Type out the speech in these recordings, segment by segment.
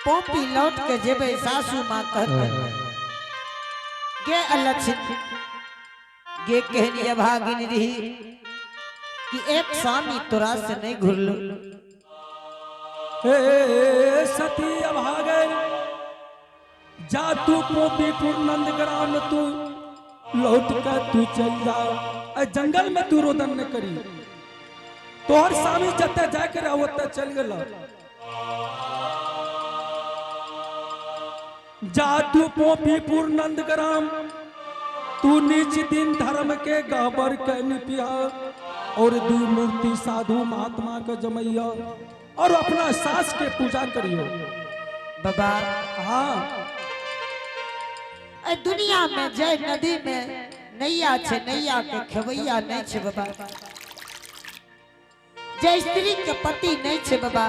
पोपी लौट के जेबै सासू माँ कहतन, गे अलक्षित गे केहनी अभागिन रही कि एक स्वामी तोरा से नहीं घुरलो। हे सती अभागल, जा तू पोपीपुर नंदग्राम, तू लौट के तू चल जा। जंगल में तू रोदन न करी, तोहर स्वामी जते जाके रह ओते चल गेल। जा तू पोपीपुर नंदग्राम, तू नीच दिन धर्म के गहबर के निपिया और दू मूर्ति साधु महात्मा के जमैया और अपना सास के पूजा करियो। बाबा हाँ, ए दुनिया में जय नदी में नैया छे, नैया के खेवैया नहीं छे बाबा। जय स्त्री के पति नहीं छे बाबा,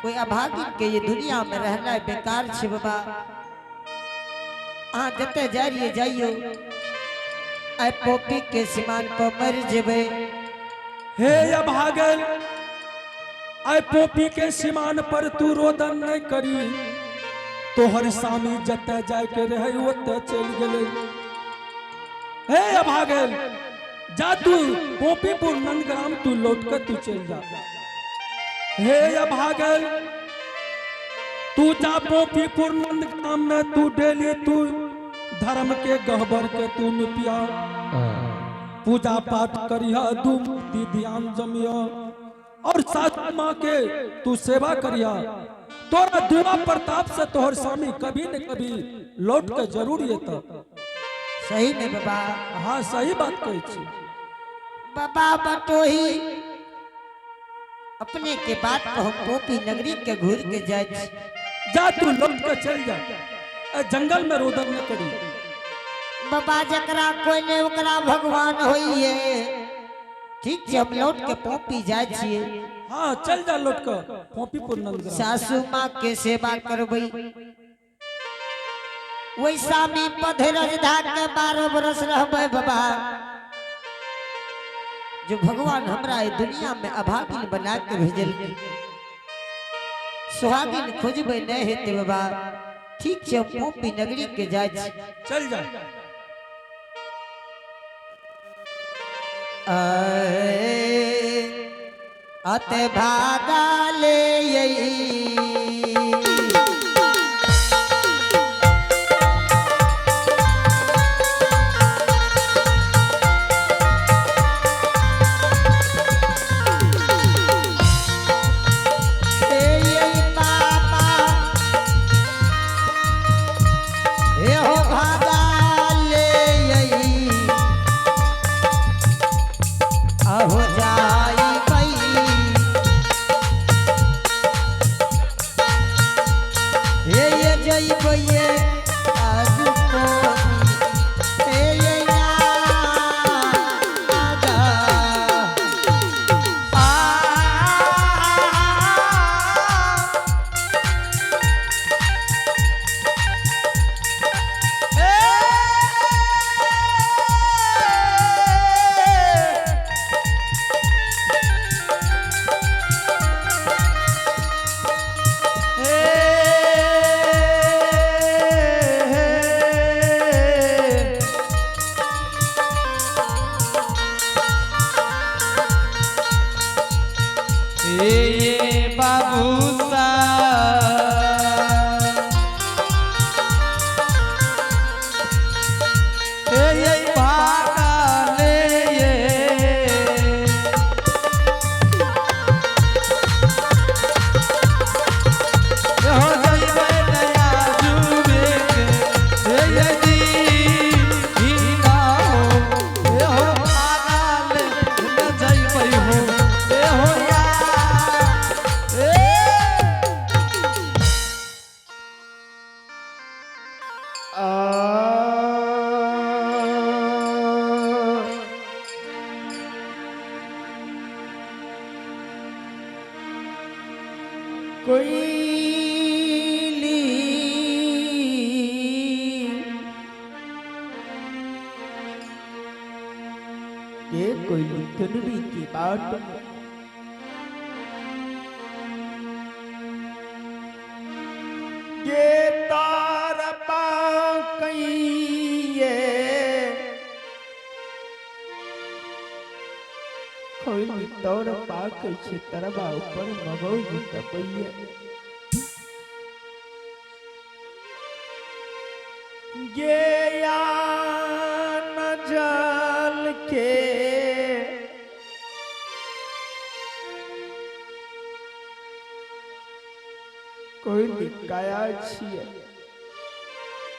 कोई अभागिन के ये दुनिया में रहना बेकार छे बाबा। अहाँ जते जा रहिए जाइयो, आइ पोपी के सीमान पर मर जेबै। हे अभागल, आइ पोपी के सीमान पर तू रोदन नहीं करी, तोहर स्वामी जते जाय के रहे ओते चल गेलै। हे अभागल, जा तू पोपीपुर नंदग्राम, तू लौट के तू चल जा। हे अभागल, तू जा पोपीपुर नंदग्राम में, तू डेली तू धर्म के गहबर के तू निपिया, पूजा पाठ करिया, दू मूर्ति ध्यान जमिया और सासू माँ के तू सेवा करिया। तोरा दुआ प्रताप से तोहर स्वामी कभी न कभी लौट के जरूर एता। सही में बाबा? हाँ, सही बात कहै छी। बाबा बटोही, अपने के बात को हम पोपी नगरी के घूर के जाए छी। जा तू लौट के चल जा, जंगल में रोदन न करी। बाबा जकरा कोई नहीं ओकरा भगवान होइए। ठीक छै, हम लौट के पोपी जाए छिए। हाँ, चल जा लौट के पोपीपुर नंदग्राम। सासू माँ के सेवा करबै, वैसा में पधरज धा के 12 बरस रहबै बाबा। जो भगवान हमरा ई दुनिया में अभागिन बना के भेजल, सुहागिन खोजबै नहीं हेतै बाबा। ठीक छै, हम पोपी नगरी के जाए छी। चल जा। अत भागा ले यही। कोयली के कोयली चुनरी की बाट में गे तार पाकैये कोई तोर पाकै छै तरबा ऊपर मगौज तपैये गे यान जल के कोई काया छियै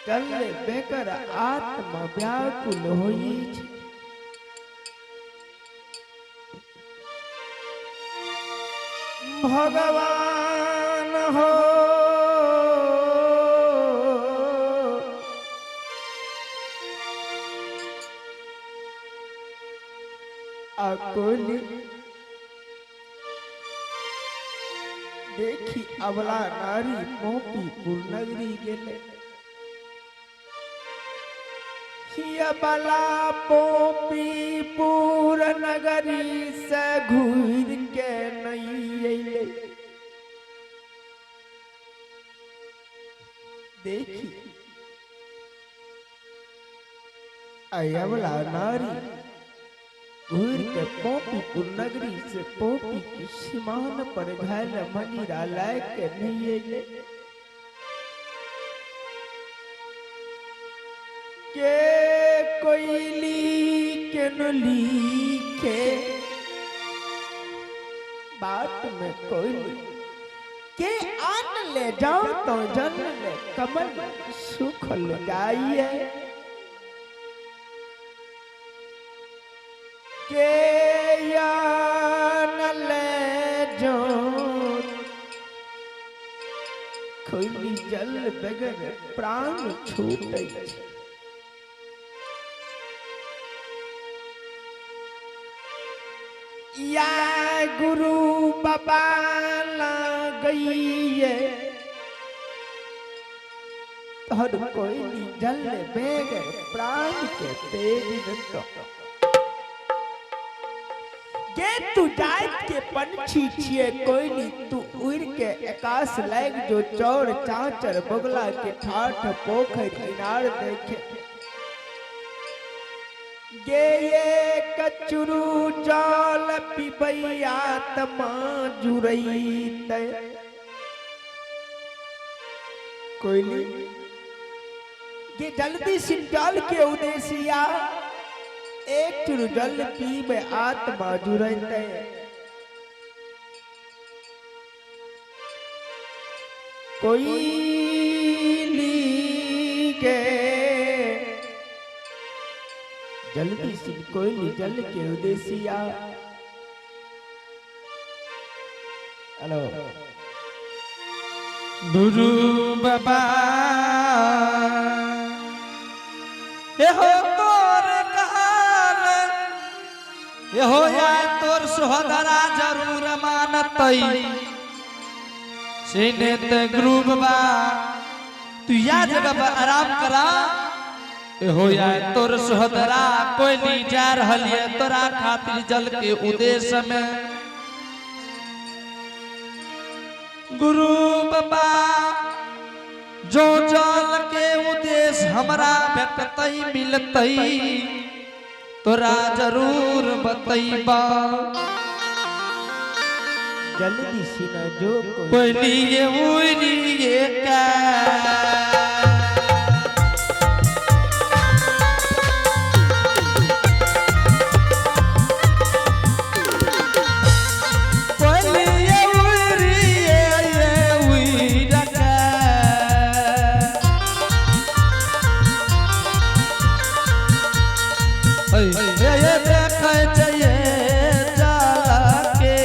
चल बेकर आत्मा व्याकुल होई छै। भगवान हो अकुल देखी अबला नारी मोपी पुरनगरी गेले। अबला पोपी पूर नगरी से घूर के नहीं अइले। देखी अबला नारी घूर के पोपी पुरनगरी से पोपी की सीमान पर घायल मंजीरा लाय के नहीं अइले। के कोयली के नली के बाट में कोयली के आन ले जाओ तो जल ले कमल सुखल जाइए। के यान ले जाओ कोयली जल बगैर प्राण छूटे। या गुरु बाबा गई तोहर कोई जल बेग प्राण के तेज दत्तो। गे तू जात के पंछी छिए कोई तू उड़ के आकाश लाग जो चौर चाचर बगला के ठाठ पोखर इनार देखे। गे ये कचरू जल पिबैया तमा जुरैत। कोयली ये जल्दी से जल के उदेसिया एक चुरु जल पीबे आत्मा जुरैत। कोयली के जल्दी से कोयली जल के उदेसिया। हेलो गुरु बाबा ए हो तोर कहाल ए हो या तोर सोहदरा जरूर मानतई सीने ते गुरु बाबा तू या जगह पर आराम करा। ए हो या तोर सोहदरा कोई जा रहल ये तोरा खातिर जल के उद्देश्य में। गुरु बाबा जो जल के उद्देश्य हमरा भेटतई मिलतई तोरा जरूर बतैबा। जल्दी सिना जो कोई कोयलिए उड़िए का कोयलिए उड़िए ये उड़ का। ये देखै चाहिए जाला के।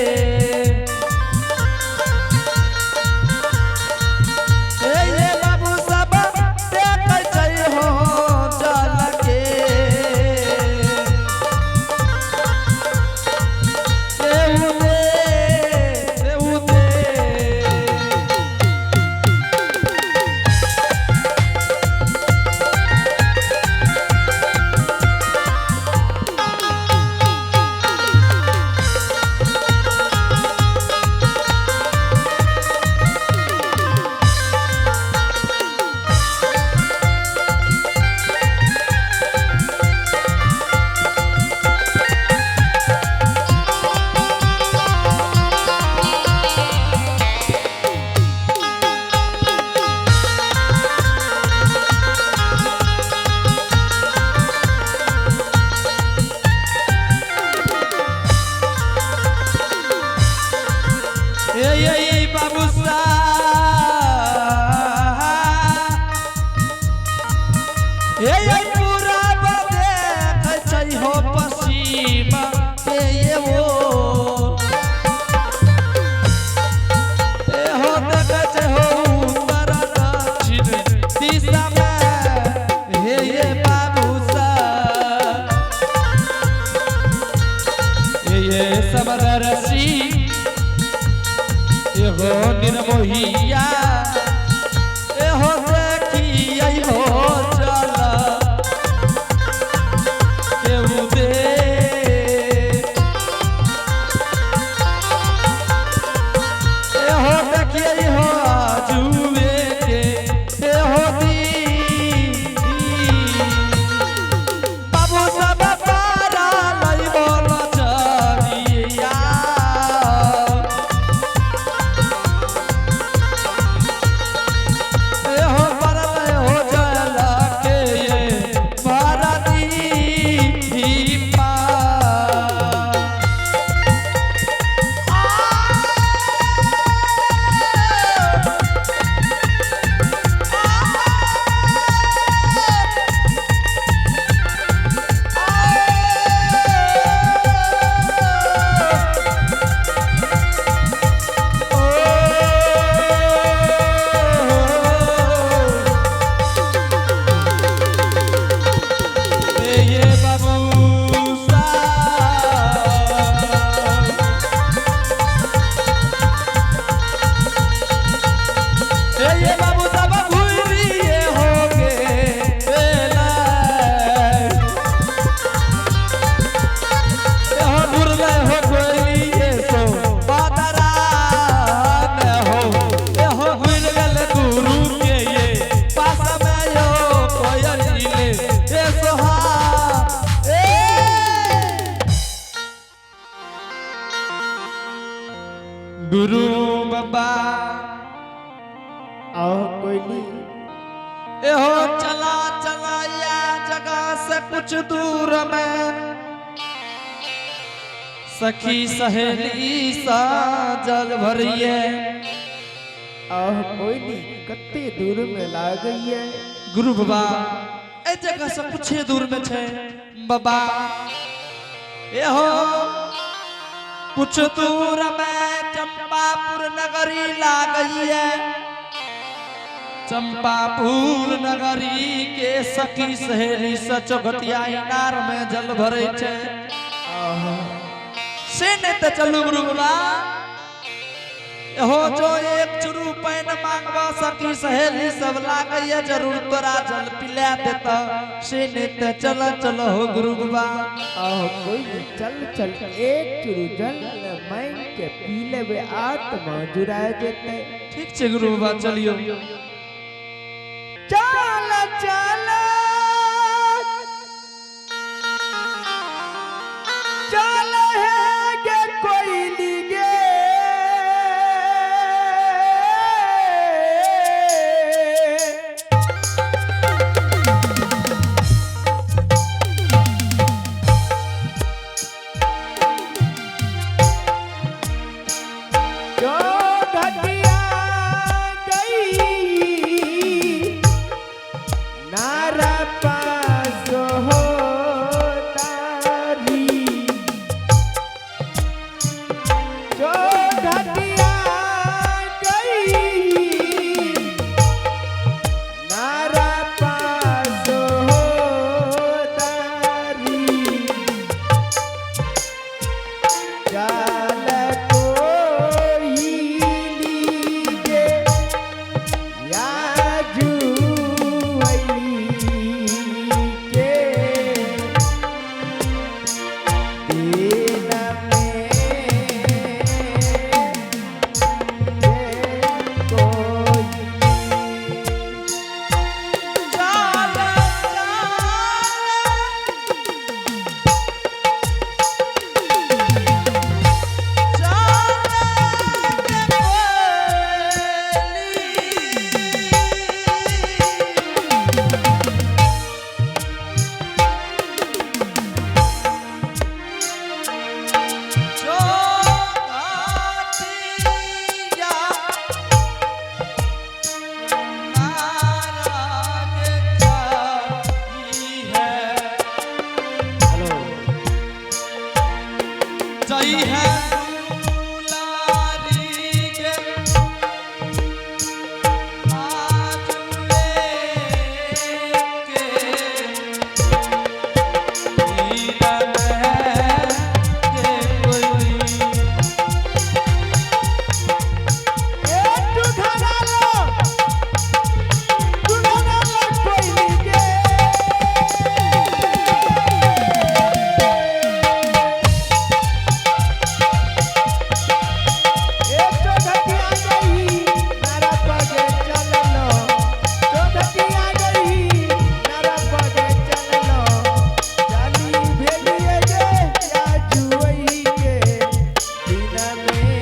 आओ कोयली। एहो चला चला या जगह से कुछ दूर में सखी सहेली सा जल भरिए। आह कोयली, कते दूर में लागैये? गुरु बाबा, ए जगह से कुछ दूर में छे बाबा। एहो कुछ दूर में चंपापुर नगरी लागैये। चंपापुर नगरी के सखी सहेली से चौगतिया इनार में जल भरे छे। आह। से नहीं तो चलू गुरु बाबा। एहो जो एक चुरू पानि मांगबा, सखी सहेली सब लागैये जरूर तोरा जल पिला देता। से नहीं तो चल चल हो गुरु बाबा। आह कोयली, चल चल, एक चुरू जल मांग के पी लेबे, आत्मा जुड़ा जेते। ठीक छे गुरु बाबा, चलियो। चल चल चल हे गे कोयली गे। जो घटिया गई नारा पास हो तारी, जो घटिया गई नारा पास हो तारी, जाल कोई लीजे याजू के दिन में कोई। चल जय है दुलारी के आजुए के हीरा में के कोई। ए तू घरा लो, तू घरा लो कोयली गे। ए चौधटिया गई नारा पगे चललो, चौधटिया गई नारा पगे चललो, जाली भेलिए गे याजुई के दिन में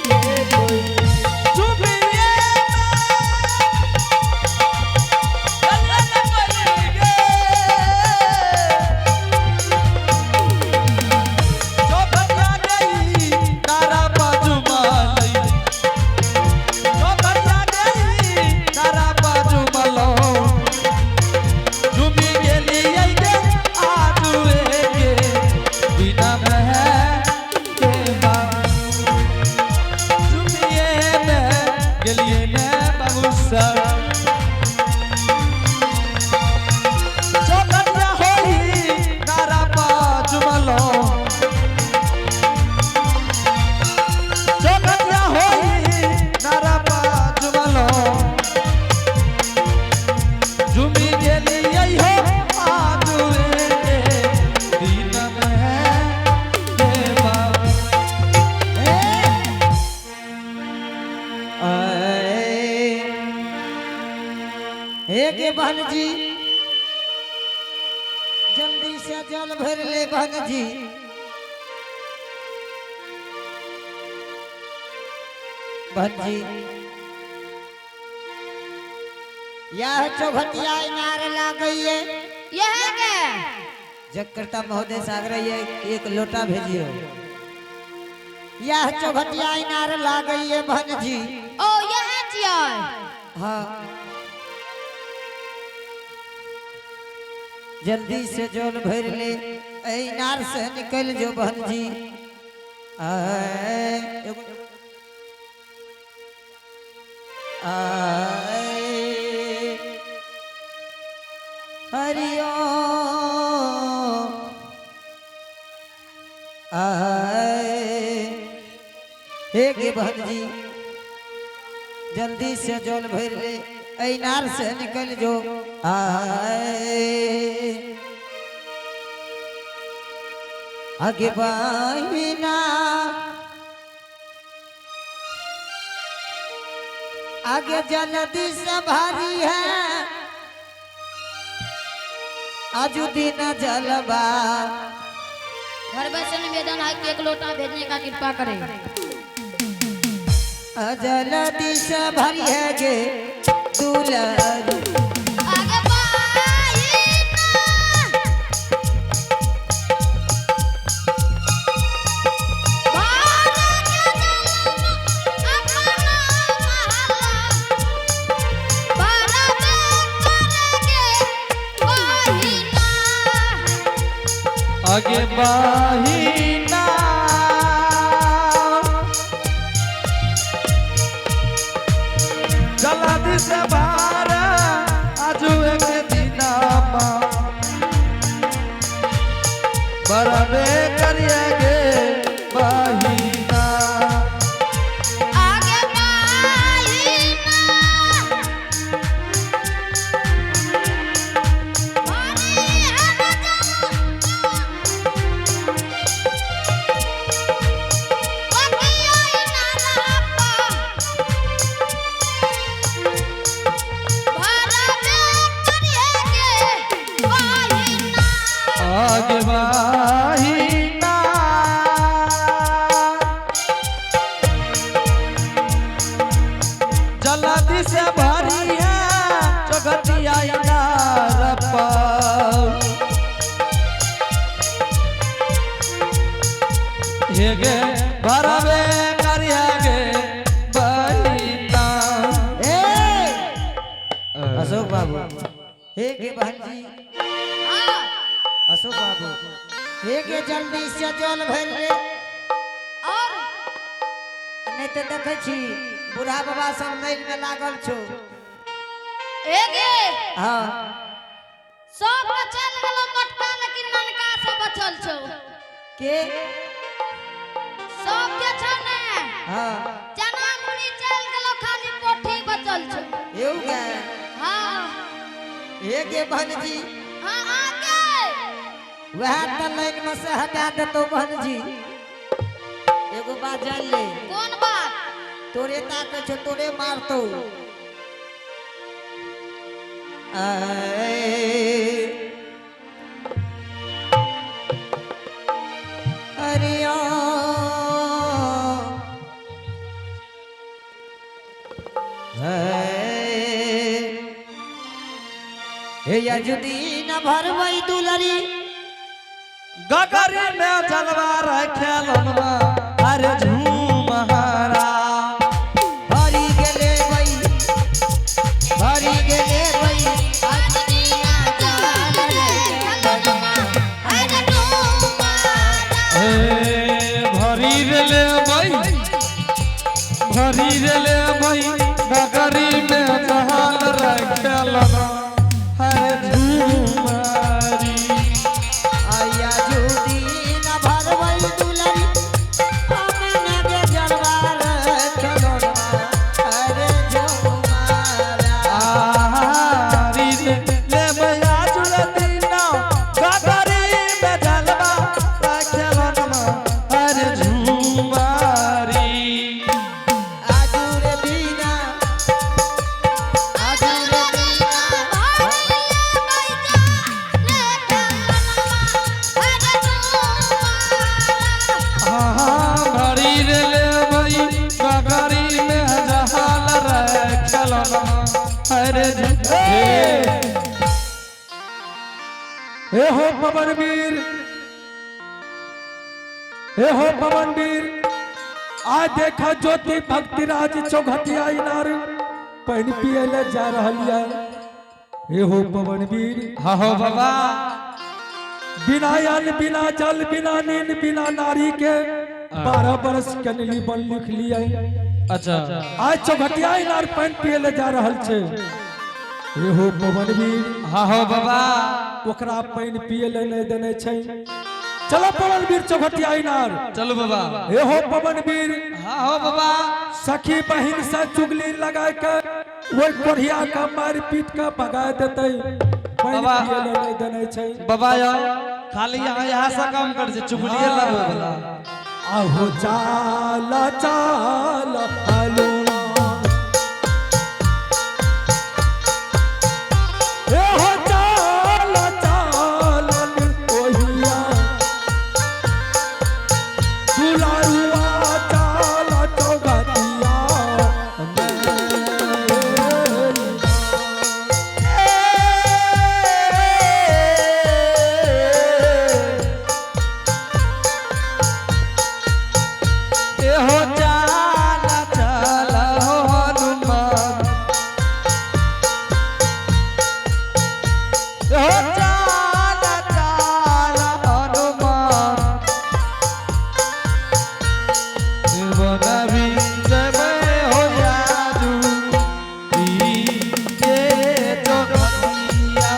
के कोई। चुपिए चलन पड़ी गे जो भटिया गई तारा बाजू मालई, जो भटिया गई तारा बाजू मलो, झूमी गेली आई गे आजुए के बिना मह के बाबू। झूमिए में गेलिए ने बाबू सर चौकटिया होई नारा बाजू मलो, चौकटिया होई नारा बाजू मलो, झूमी गेली आई हो आजुए के दिन में के बाबू। हे गे बहन जी, जल्दी से जल भर ले बहन जी। बहन जी। यह चौघटिया इनार लागइए। यह के जगकर्ता महोदय सागर ये एक लोटा भेजियो। यह चौघटिया इनार लागइए बहन जी। ओ यह छियै। हाँ, जल्दी से जल भर ले, ऐ इनार से निकल जो बहन जी। आए, आए, हरिओम आए। हे गे बहन जी, जल्दी से जल भर ले, ऐ इनार से निकल जो। आए आगे बाहिना, आगे जल्दी से भारी है आजू दिन जलवा। घर से निवेदन है कि एक लोटा भेजने का कृपा करें। जल्दी से भरी है गे दुलरी। आगे बाहिना आगे बाहिना जल्दी से बार आजू एक दिनामा बरबे करिए गे बाहिना। आगे बाहिना आगे बाहिना जल्दी से भरी है चौखटिया इनार पर। हे गे भरबे करिए गे बहिना। ए अशोक बाबू, हे गे बहन जी, अशोक बाबू, हे गे जल्दी से जल भर ले, और नहीं तो देखै छी बूढ़ा बाबा सब लाइन में लागल छो। एगे हाँ। सब बचल गेलो मोटका, लेकिन ननका सब बचल छौ। के? सब जे छौ ने, हाँ। चना मुड़ी चल गेलो, खाली पोठी बचल छौ। एउ गे? हाँ। हे गे बहन जी। हाँ, आगे। वह तो लाइन में से हटा देतो बहन जी। एगो बात जान ले। कोन बात? तोरे ताके छो, तोरे मारतो। आए अरे ओ हे यजुदीन भरवई दुलरी। गगरी में जलवा रखेलनमा अरे झूमहारा। भरी गेले बई, भरी गेले बई। हे भरी रे बई, भरी रे बई, गगरी में जहाल रखेलनमा अरे झूमारी। आया जुदीन भरवई दुलरी, हमने के जलवा रखेलनमा अरे झूमारा। आरी रे ले मैया जुलतीना गगरी में जलवा रखेलनमा अरे झूमारी। आजुर दीना, आजुर दीना। हाँ, भरी रे ले भई गगरी में जहाल रखेलनमा। अरे झूठे। हे हो पवन वीर, हे हो पवन वीर, आज देखा ज्योति भक्ति राज चौघटिया इनार पानी पिए ले जा रहल है। हे हो पवन वीर। हाँ हो बाबा। बिना अन्न बिना जल बिना नींद बिना नारी के 12 बरस कनली बन लिख लिया। अच्छा। आज चौघटिया इनार पानी पिए ले जा रहल छे। हे हो पवन वीर। हाँ हो बाबा। ओकरा पानी पिए ले नहीं देने छै। चलो पवन वीर चौघटिया इनार। चलो बाबा। हे हो पवन वीर। हाँ हो बाबा। सखी बहिन से चुगली लगा के ओहि कोढ़िया के मारि पीट के भगा देते। पानि बाबा। पिए ले नहीं देने छै। बाबा यो खाली यहाँ यहाँ से काम कर छे चुगलिए लगो वाला। आहो चाल चाल हनुमान, हे हो चाल चाल ओहिया दुलारुआ चाल चौगतिया। ए हो चाला चाला हो हनुमान, ए हो चाला चाला हनुमान, शिवनवी जय हो जाजू ये चौखटिया।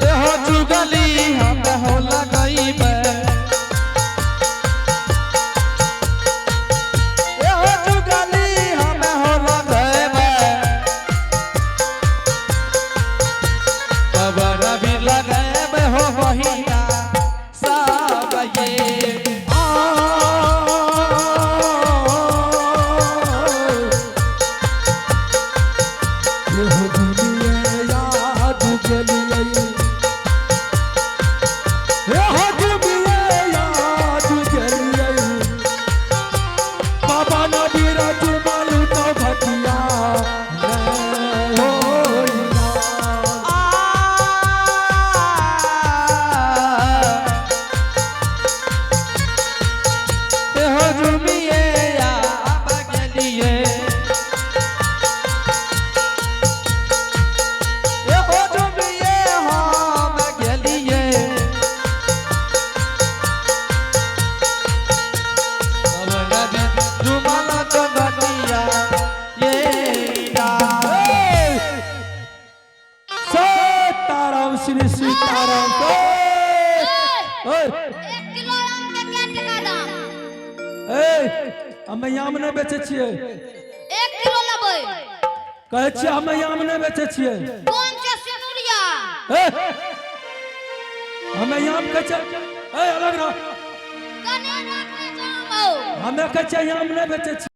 ए हो चुगली हम हो लगईबे, ए हो चुगली हम हो लगईबे, पवन भी लगैबे हो बहिया सब ये। ए हो झुमिए या बगलिए, ए हो झुमिए हम गेलिए, झुमल चौबटिया ये सीताराम श्री सीताराम। ओए, 1 किलो आम के क्या टका दाम? ए, हमे आम नहि बेचै छियै। 1 किलो लेबै। कहै छियै हमे आम नहि बेचै छियै। कोन छै सिनुरिया? ए, हमे आम कहै छियै। ए, अलग रह। कने राखने छै आम हौ। हमे कहै छियै आम नहि बेचै छियै।